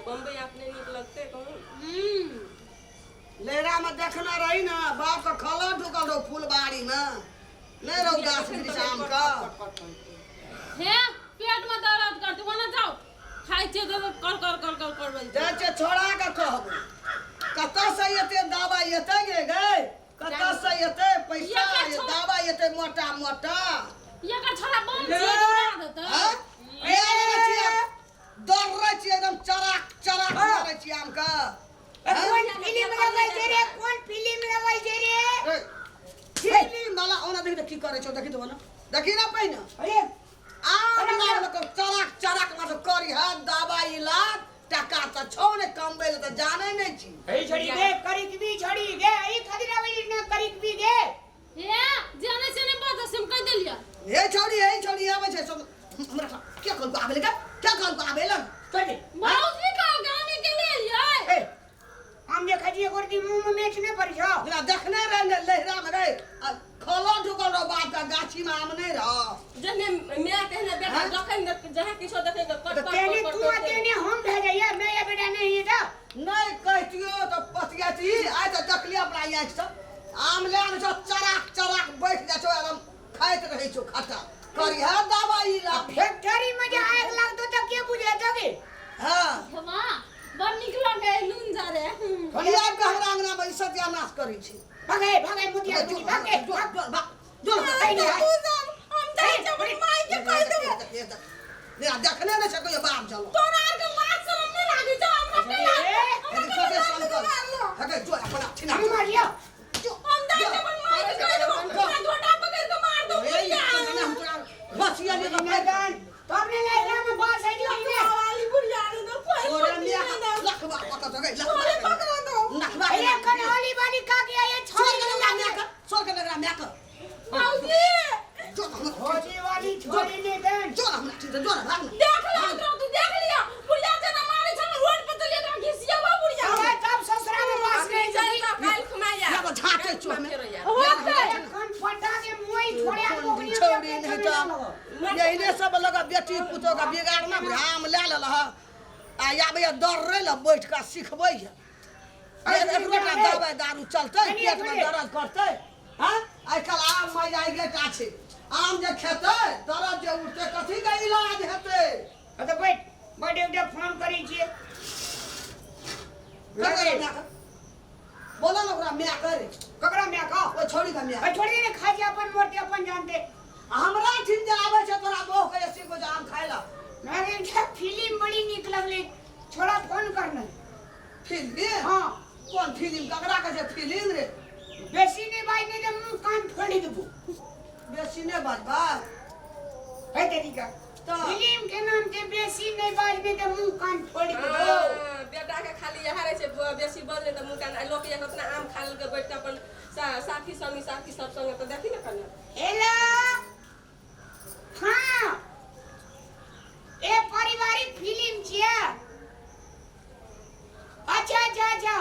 बम्बई अपने नीक लगतै कहूँ। लेहरा में देखने रही ना बाप के खला ढुकल रहो फुलबाड़ी में नहीं रहो गाछ वृक्ष आम का। हे पेट में दर्द करते वना जाओ खाइ छियै तऽ कर कर कर कर करबै। जाइ छै छोड़ा के कहबो कतऽ से एते दबाई एते गे गै, कतऽ से एते पैसा एकर ये दबाई एते मोटा मोटा। एकर छोड़ा बम छियै तऽ उड़ा देतै। हाँ? ए, छियै, दर्रै छियै एकदम चराक चराक मारै छियै आम के। कोन फिल्म लगल छै रे, कोन फिल्म लगल छै रे? ए, फिल्म वाला ओना देखी तऽ की करै छौ, देखी तऽ ओना देखी ना पहिने। अरे आम लागल को चराक चराक मार करी है दबाई ला टका तऽ छौ ने कमबै लए तऽ जानै नहि छी। ए छोड़ी गे करिक भी छोड़ी गे ई खातिर आबै ने करिक भी गे। हे जानै छै नहि बात से हम कहि देलियै। हे छौड़ी, हे छौड़ी आबै छै सब हमरा के कहलको आबै लए, के कहलको आबै लए? चल बाबूजी का गाँव में के लिए ए हम देखै छियै एको रत्ती मुँह में मेच नहि पड़ै छौ। जेना देखने रहे ने लहरा में रहे आ खलो ढुकल रहो बाप का गाछी में आम नहीं रहो। जहने माय तेहने बेटा। हाँ? जखन जहाँ किछो देखै तऽ कट तऽ कट तेने कट तू कट आ तेने हम भए जाइए मैं या बेटा नहीं है तऽ नहीं कहतियो तो पतियाती आइ तऽ देखलियै अपना आँखि से आम ले आनै छौ चराक चराक बैठ जाइ छौ एकदम खाइत रहै छौ खट्टा करी है दबाई ला। फैक्ट्री में जे आग लगतो तऽ के बुझेतो गे? हाँ हेमा बड़ नीक लगे नून जा रे। खाली आबि कऽ हमरा अंगना में ई सत्यानाश करै छी। भगे भगे मुतिया जो मुति भगे। जो जो भाग जो। नहीं, नहीं, हम जाइ छी अपन माय के कहि देबै। देखने नहि छै कहियो बाप चलो। तोरा आर के लाज शरम नहि लागै छौ? हमरा के लाज यदि छोटे सन कर हके जो अपना छिना हम मारियो। जो। हम जाइ छी अपन माय के कहि देबै, तोरा गोटा पकड़ि के मार दौ। ए कने हम तोरा बसिया नहीं तो मैदान तब ने लहरा में बास है जो इने वाली बुढ़िया ने तो कोई तोरा मिया लखवा पकड़ दे तोरे लखवा पकड़ा दो। नखवा अरे कन्हौली वाली का गया ये छोड़ छोड़ी के लगरा मिया के, छोड़ के लगरा मिया के। बाबूजी जो हम भौजी वाली छोड़ी ने दन। जो हमरा ठीक जो ना भाग ना। देख ले ओकरा, तू देख लिया बुढ़िया जेना मारै छै रोड पर चलिए एकरा घिसियाबा बुढ़िया। तब तब ससुरा में बास अखनी नहीं जाइ तऽ काल्हि खुमाया। या झाँटे चो हमें। होतै। कन फटा के मुई छोड़े मोकनी छोड़ी नहीं तो यही सब लगा बेटी पुतोह का बिगाड़ना आम ले लेल ह आ आबैया दर्रै लए बैठ कऽ सिखबै है एकरोटा दवाइ दारू चलतै पेट में दर्द करतै। हाँ आइ काल्हि आम मजा टा छै, आम जे खेतै दर्द जे उठतै कथी के इलाज हेतै? तऽ बैठ बैठ एकटा फोन करै छियै। बोला ना ओकरा माय करे। ककरा माय कह? ओहि छौड़ी के माय। ए छोड़ी ने खा जे अपन मरते अपन जानते। हमरा ठीन जे आबै छै तोरा बहू के सिखबै छै आम खाय लए। मैं एकटा फिल्म बड़ी नीक लगलै, छोड़ा फोन करने। फिल्म? हाँ। कोन फिल्म? ककरा कहै छै फिल्म रे? बेसी नहीं बाज नहीं तऽ मुँह कान फोड़ि देबो। बेसी नहि बाजबा है तरीका तऽ फिल्म के नाम के बेसी नहीं बाज नहीं तऽ मुँह कान फोड़ि देबो। हाँ, बेटा के खाली इएह रहै छै बेसी बजलै तऽ मुँह कान आ लोक एक अपना आम खा लेलकै बैठ के अपन साथी संगी साथी सब संगे तऽ देखी ने कने। हेलो हाँ ए पारिवारिक फिल्म छियै। अच्छा अच्छा अच्छा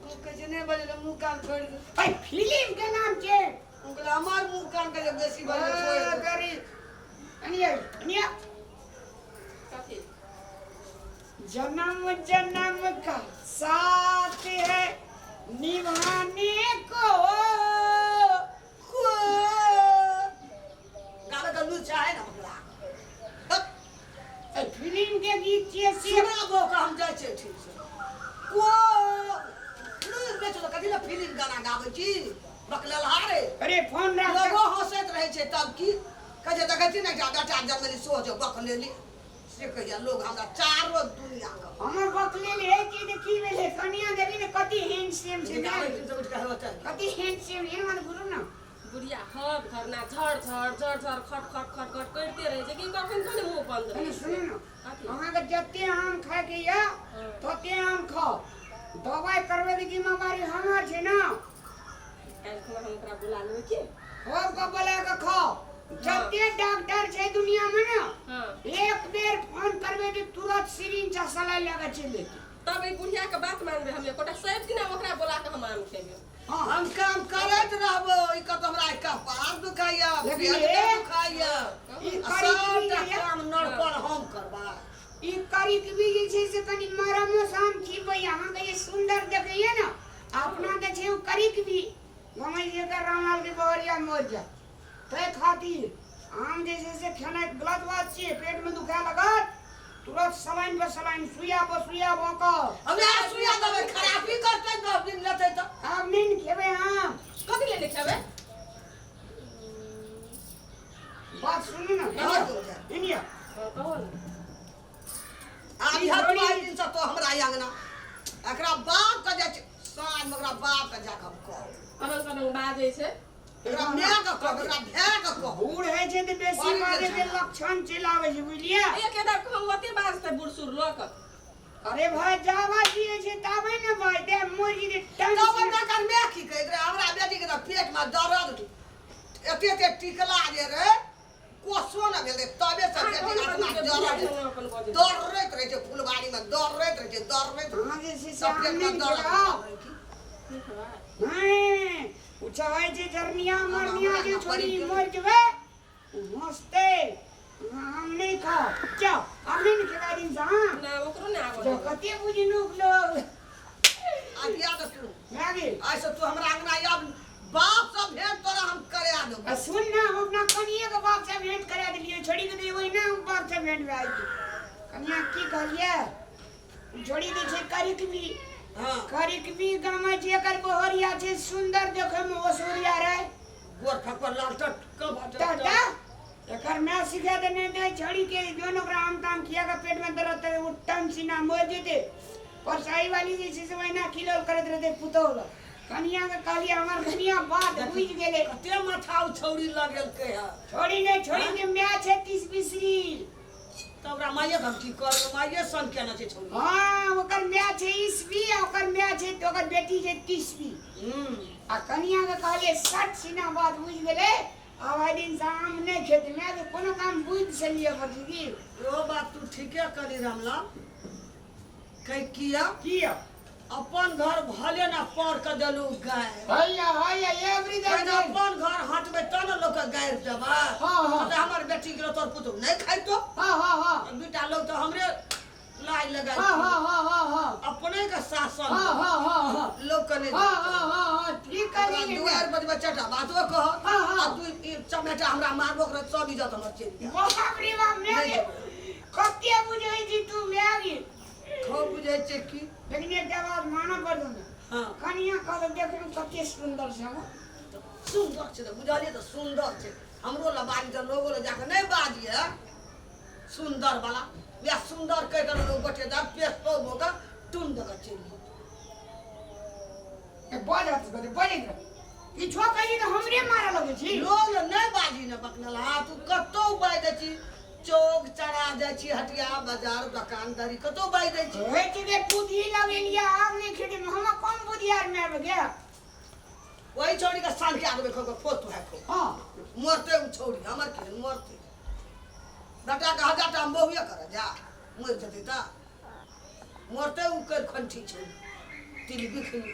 तू कहै छै नहि बजलै मुँह कान फोड़ि दे। भाई फिल्म के नाम छै। ओकरा हमर मुँह कान के जे बेसी बजलै छोड़ि दे। गरीब अनिया अनिया कथी? जन्म जन्म का साथ है निभाने को। गाबै के लूच चाहे ना ओकरा। ए फिल्म के गीत छियै से। सुना बो के हम जाइ छियै ठीक से। को लूच बेचो तऽ कथी लए फिल्म गाना गाबै छी? बकलेलहा रे। अरे फोन राख। लोगो हँसैत रहै छै तब की कहै छै देखै छी ने एकटा बेटा जन्मेली सोह जो बकलेली से कहैया लोग हमरा चारो दुनिया के। हमर बकलेल है कि तऽ की भेलै? कनिया देखी ने कति हैंडसम छै। गाबै छी तऽ उठि कऽ होतै। कति हैंडसम एहन मन गुरु ना। बुढ़िया हर घरना झर झर झर झर खट खट खट खट करिते रहै छै कि कखन तो ने मुँह बंद रहै कनि छै। सुनू ने। कथी? अहाँके जते आम खायके यऽ तते आम खाउ, दवाइ करबै के जिम्मेवारी हमर छै ना। काल्हि खुना हम ओकरा बुला लेबै की? सबके बोला के खाउ। जते डॉक्टर छै दुनिया में ना हाँ। एक बेर फोन करबै तऽ तुरंत सिरिंज आ सलाइ लए के चलि एतै। तब ई बुढ़िया के बात मानबै हम एकोटा सब दिन ओकरा बोला के हम आम खेबै। हाँ। हम काम करैत रहबो ई कत हमरा कपार दुखाइया लेकिन पेट दुखाइया ई आ करी सबटा की काम नड़पर हम करबै। ई करी करीक भी जे छै से कनि मरमो से आम खिबैया अहाँके जे सुन्दर देखैया ने अपना तऽ छै ओ करीक भी गमै छै एकर रामलाल के बहरिया मरि जायत ताहि खातिर आम जे छै से खेनाइ गलत बात छियै पेटमे दुखाए लागत तुरंत सलाइन पर सलाइन सुइया पर सुइया भोंकब। हमरा सुइया देबै खराबी करतै 10 दिन लेतै तऽ। आब नहि ने खेबै आम। कथी ले खेबै? बात सुनू ने। हँ, इनिया। हँ, कहू ने। आब इएह तू आइ दिनसँ तो हमरा अंगना एकरा बाप के जाइ छै साँझमे ओकरा बाप के जाके हम कहब। अनंग कनंग बाजै छै। एकरा माय के कहब, एकरा भाय के कहब। बूढ़ होइ छै तऽ बेसी बाजै के लक्षण चलि आबै छै, बुझलियै? एक एदा कहूँ ओते बाजतै बूढ़ सूढ़ लोक। अरे भाई जावा जिए छै ताबे ने भाई दे मरि जेतै टन। तब ओकरा कर माय की कहैत रहै? हमरा बेटी के तऽ पेट मे दर्द एते एते टिकला जे रहै कोसो न भेलै तबे से बेटी के आत्मा जरल अपन बजै दौड़ैत रहै छै फुलबाड़ी मे, दौड़ैत रहै छै, दौड़ैत अहाँ जे छै से सब आम पेट मे नहि दर्द खेलब। खेबै? नहि, ओ चाहै छै जरनिया मरनिया जे छोड़ी मरि जेबै ओ हँसतै। हम नहि खाउ, जाउ आब नहि ने खेबै दिन से। हाँ ना ओकरो ने आबऽ जाउ, देबै। कते बुझनुक लोक। आ किया तऽ तू भए गेल। आइ से तू हमरा अंगना आब बाप सब भेंट तोरा हम करा देबो। आ सुन ना, हम अपना कनिए के बाप से भेंट करा देलियै, छोड़ी के देबै ना हम बाप से भेंट भए जेतै। कनिया की कहलियै? छोड़ी दै छै करिक भी। हाँ। करिक भी गामै छै, एकर बहरिया छै सुंदर देखै मे ओसुरिया रे गोर फकर लाल टट कब टाटा। एकर माय सिखा देने दे छोड़ी के जोन ओकरा आम ताम खिया के पेट में दर्द ते ओ टन सीना मर जेतै। परसाई वाली जे छै से ओहिना खिलौल करैत रहतै पुतोह लग। कनिया के कहलियै, हमर कनिया बात बुझि गेलै। कते माथा उ छौड़ी लगेलकै है। छोड़ी नहि, छोड़ी के माय छै 30 बिसरी। तऽ ओकरा माइये के हम की करबै? माइये सन केने छै छौड़ी। हाँ, ओकर माय छै ईसवी आ ओकर माय छै तऽ ओकर बेटी छै 30वीं। आ कनिया के कहलियै 60 सीना बात बुझि गेलै। आब आइ दिन से आम नहि खेतै। माय के कोनो काम बुझि से लिअ पड़तै की? इहो बात तू ठीके करी रामलाल, कै किया किया? अपन घर भले ना पर के देलू गाय। हैया हैया एवरी पहिने अपन घर हटबै तब ने लोकके गारि देबै। हाँ, हाँ। तऽ हमर बेटी के तोर पुतोहु नहि खाइतो। हाँ हाँ हाँ दूटा लोग तऽ हमरे लाइ लगाइ। हाँ हाँ हाँ हाँ हाँ अपने के शासन हाँ हाँ हाँ हाँ लोक के नहि। हाँ हाँ हाँ हाँ ठीक कहली। दुआरि बजबै चारिटा बातो कह। हाँ, हाँ। आ तू ई चमेटा हमरा मारबो करत, सब इज्जत हमर चलि गेल। बाप रे बाप, माय नहि। गे, कते बुझै छी तू माय गे। खूब बुझै छियै की। लेकिन एकटा बात मानऽ पड़तौ ने। हाँ। कनिया कहलक देखू कते सुन्दर छै हमर। सुन्दर छै तऽ बुझलियै तऽ सुन्दर छै। हमरो लए बाजी तऽ लोगो लए जाकऽ नहि बाजियै सुन्दर वाला या सुन्दर कहि कऽ लोग गोटे दऽ पेस्तो भऽ कऽ टुन दऽ कऽ चलि गेल। ए, बाजत कते बजैत रह। किछो कही तऽ हमरे मारऽ लगै छी। लोग लए नहि बाजी ने बकनला। तू कतौ बाजि दै छी, चौक चढ़ा जाइ छी, हटिया बाजार दोकानदारी कतौ बाजि दै छी। होइ छै जे बुद्धि लगेलियै आब नहि खेतै। हमरा कम बुद्धि आर मे आबि गेल। वही छौड़ी के सान के आदमी खो खो तू है खो। हाँ। मरते उ छौड़ी हमर की मरते बेटा के हजार टा बहुए कर जा मरि जेतै तऽ मरते उ कर खंठी छौड़ी तिल बिखनी।